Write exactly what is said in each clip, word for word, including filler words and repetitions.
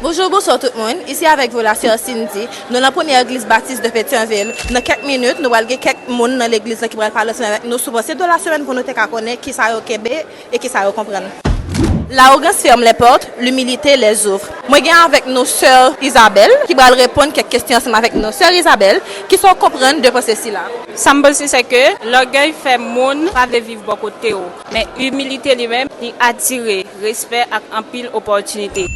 Bonjou, bonswa tout moun. Isi avèk vou la sè Cindy. Nou nan premyè egliz batis de Petyonvil. Nan kèk minit, nou pral gen kèk moun nan legliz la ki pral pale ansanm avèk nou sou panse de la semèn pou nou te ka konnen kisa yo kenbe e kisa yo konprann. L'arrogance ferme les portes, l'humilité les ouvre. Mwen gen avèk nou sè Isabelle ki pral reponn kèk kesyon ansanm avèk nou. Sè Isabelle, kisa w konprann de panse sila? Sa m panse se ke lògèy fè moun pa vle viv bò kote w. Men imilite li menm, li atire respè ak anpil opòtinite.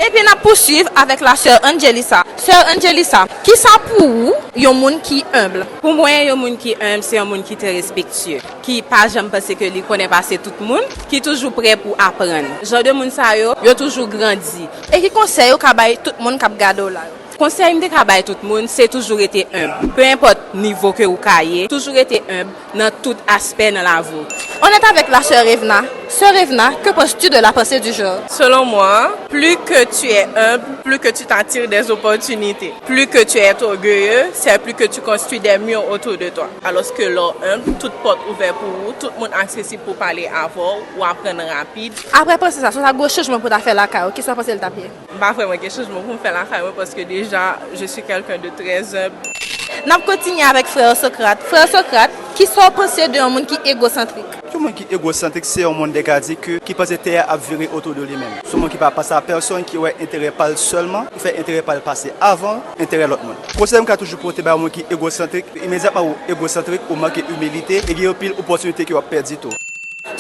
Epi n ap pouswiv avèk la sè Angelisa. Sè Angelisa, kisa pou ou yon moun ki enb? Pou mwen, yon moun ki enb, se yon moun ki trè respektye, ki pa janm panse ke li konnen pase tout moun, ki toujou prè pou aprann. Jan de moun sa yo, yo toujou grandi. E ki konsèy ou ka bay tout moun k ap gade w la yo? Konsèy m te ka bay tout moun, se toujou rete enb. Peu importe nivo ke ou ka ye, toujou rete enb nan tout aspè nan lavi w. On est avec la sœur Evna. Sœur Evna, que penses-tu de la pensée du jour? Selon moi, plus que tu es humble, plus que tu t'attires des opportunités. Plus que tu es orgueilleux, c'est plus que tu construis des murs autour de toi. Alors que lè w enb, tout pòt ouvè pou ou, tout moun aksesib pou pale avè w, ou aprann rapid. Apre panse sa, si w ta gen yon chanjman pou w ta fè lakay ou, kisa w panse l t ap ye? M pa vrèman gen chanjman pou m fè lakay mwen, paske deja, je suis quelqu'un de très humble. N ap kontinye avèk frè Socrate. Frè Socrate, kisa w panse de yon moun ki egosantrik? Yon moun ki egosantrik se yon moun, de ka di ke, ki panse tè a ap vire otou de li menm. Se yon moun ki pa panse a pèsonn, ki wè enterè pa l sèlman, ki fè enterè pa l pase avan enterè lòt moun. Konsèy m ka toujou pote bay yon moun ki egosantrik, imedyatman ou egosantrik, ou manke imilite, e gen anpil opòtinite ke w ap pèdi tou.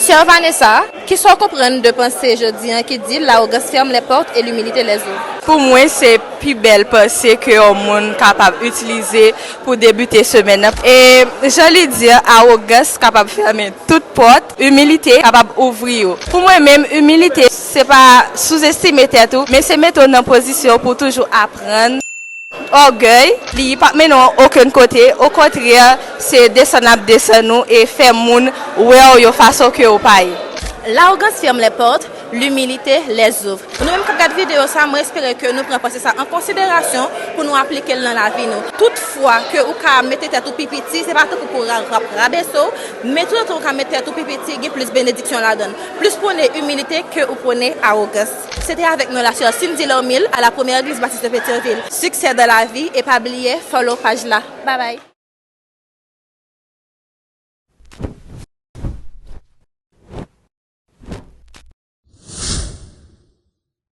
Sè Vanessa, kisa w konprann de panse jodi an ki di l'arrogance ferme les portes et l'humilité les ouvre? Pou mwen, se pi bèl panse ke yon moun kapab itilize pou debite semèn nan. E jan li di, awogans kapab fèmen tout pòt, imilite kapab ouvri yo. Pou mwen menm, imilite, se pa souzestime tèt ou, men se mete w nan pozisyon pou w toujou aprann. Ògèy, li p ap mennen w okenn kote, okontrè, se desann l ap desann ou e fè moun wè w yon fason ke w pa ye. L'arrogance ferme les portes, l'humilité les ouvre. Nou menm k ap gad videyo sa, mwen espere ke nou pran panse sa an konsiderasyon pou nou aplike l nan lavi nou. Tout fwa ke ou ka mete tèt ou pi piti, se pa tankou pou ra-, rap-, rabese w, men toutotan ou ka mete tèt ou pi piti, gen plis benediksyon ladan l. Plis pwone imilite ke ou pwone awogans. Se te avèk nou la sè Cindy Lormil à la première église baptiste de Pétion-Ville. Succès dans la vie e pa bliye follow paj la. Babay.